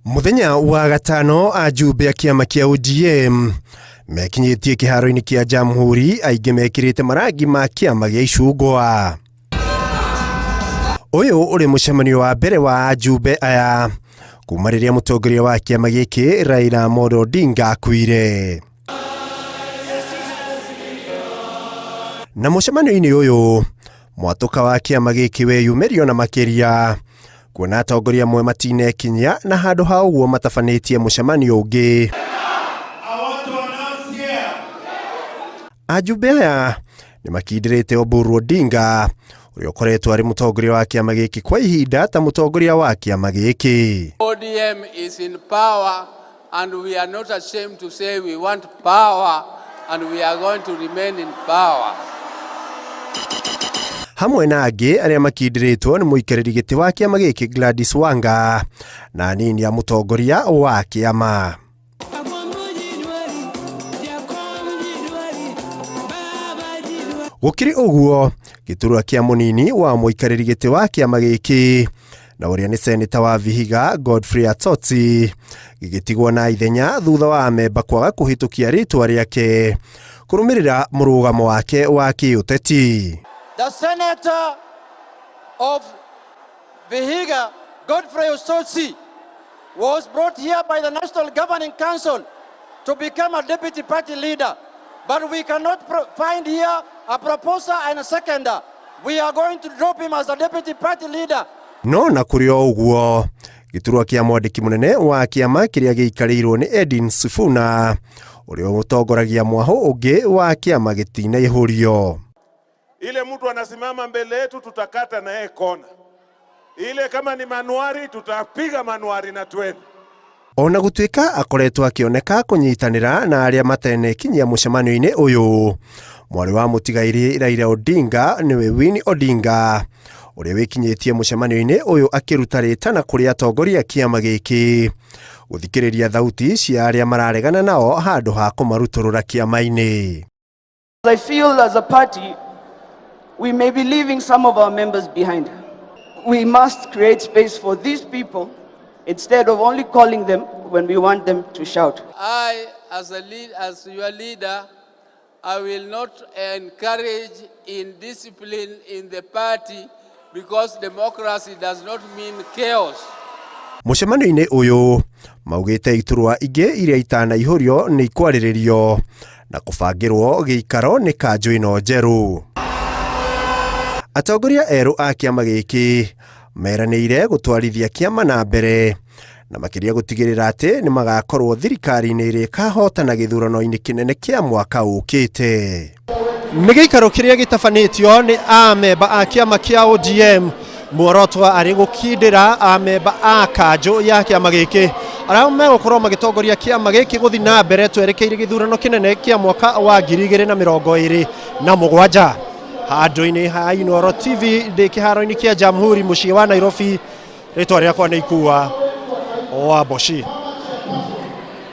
Mũthenya wa gatano ajumbe a kĩama kĩa ODM mekinyĩtie kĩharo-inĩ kĩa Jamhuri, aingĩ mekĩrĩte marangi ma kĩama gĩa icungwa. Ũyũ ũrĩ mũcemanio wa mbere wa ajumbe aya kuma rĩrĩa mũtongoria wa kĩama gĩkĩ Raila Amolo Odinga akuire. Na mũcemanio-inĩ ũyũ mwatũka wa kĩama gĩkĩ weyumĩrio na makĩria kuona atongoria amwe matinekinyia na handũ ha ũguo matabanĩtie mũcemanio ũngĩ. Ajumbe aya nĩ makindĩrĩte Oburu Odinga ũrĩa ũkoretwo arĩ mũtongoria wa kĩama gĩkĩ kwa ihinda ta mũtongoria wa kĩama gĩkĩ. ODM is in power and we are not ashamed to say we want power and we are going to remain in power. Hamwe na angĩ arĩa makindĩrĩtwo nĩ mũikarĩri gĩtĩ wa kĩama gĩkĩ Gladys Wanga na anini a mũtongoria wa kĩama. Gũkĩrĩ ũguo, gĩturwa kĩa mũnini wa mũikarĩri gĩtĩ wa kĩama gĩkĩ na ũrĩa nĩ seneta wa Vihiga Godfrey Atoti gĩgĩtigwo na ithenya thutha wa amemba kwaga kũhĩtũkia rĩtwa rĩake kũrũmĩrĩra mũrũgamo wake wa kĩũteti. The senator of Vihiga, Godfrey Osotsi, was brought here by the National Governing Council to become a deputy party leader. But we cannot find here a proposer and a seconder. We are going to drop him as a deputy party leader. No na kũrĩ o ũguo, gĩturwa kĩa mwandĩki mũnene wa kĩama kĩrĩa gĩikarĩirwo nĩ Edwin Sifuna ũrĩa ũtongoragia mwahũ ũngĩ wa kĩama gĩtinaihũrio. Ile mtu anasimama mbele yetu tutakata na yeye kona. Ile kama ni manuari tutapiga manuari na twende. Ona gũtuĩka akoretwo akĩoneka kũnyitanĩra na arĩa matenekinyia mũcemanio-inĩ ũyũ, mwarĩ wa mũtigairĩ Raila Odinga nĩwe Winnie Odinga ũrĩa wĩkinyĩtie mũcemanio-inĩ ũyũ akĩruta rĩtana kũrĩ atongoria a kĩama gĩkĩ gũthikĩrĩria thauti cia arĩa mararegana nao handũ ha kũmarutũrũra kĩama-inĩ. I feel as a party, we may be leaving some of our members behind. We must create space for these people instead of only calling them when we want them to shout. I, as your leader, I will not encourage indiscipline in the party because democracy does not mean chaos. Mũcemanio-inĩ ũyũ maugĩte iturwa ingĩ iria itanaihũrio nĩ ikwarĩrĩrio na kũbangĩrwo gĩikaro nĩ kanjũ ĩno njerũ. Atongoria erũ a kĩama gĩkĩ meranĩire gũtwarithia kĩama na mbere na makĩria gũtigĩrĩra atĩ nĩ magakorwo thirikari-inĩ ĩrĩa ĩkahotana gĩthurano-inĩ kĩnene kĩa mwaka ũkĩte. Nĩ gĩikaro kĩrĩa gĩtabanĩtio nĩ amemba a kĩama kĩa ODM, muoroto arĩ gũkindĩra amemba a kanjũ ya kĩama gĩkĩ arĩa megũkorwo magĩtongoria kĩama gĩkĩ gũthiĩ na mbere twerekeire gĩthurano kĩnene kĩa mwaka wa 2027. Handũ-inĩ ha Inooro TV ndĩ kĩharo-inĩ kĩa Jamhuri mũciĩ wa Nairobi, rĩtwa rĩakwa nĩ Ikua wa Mboci.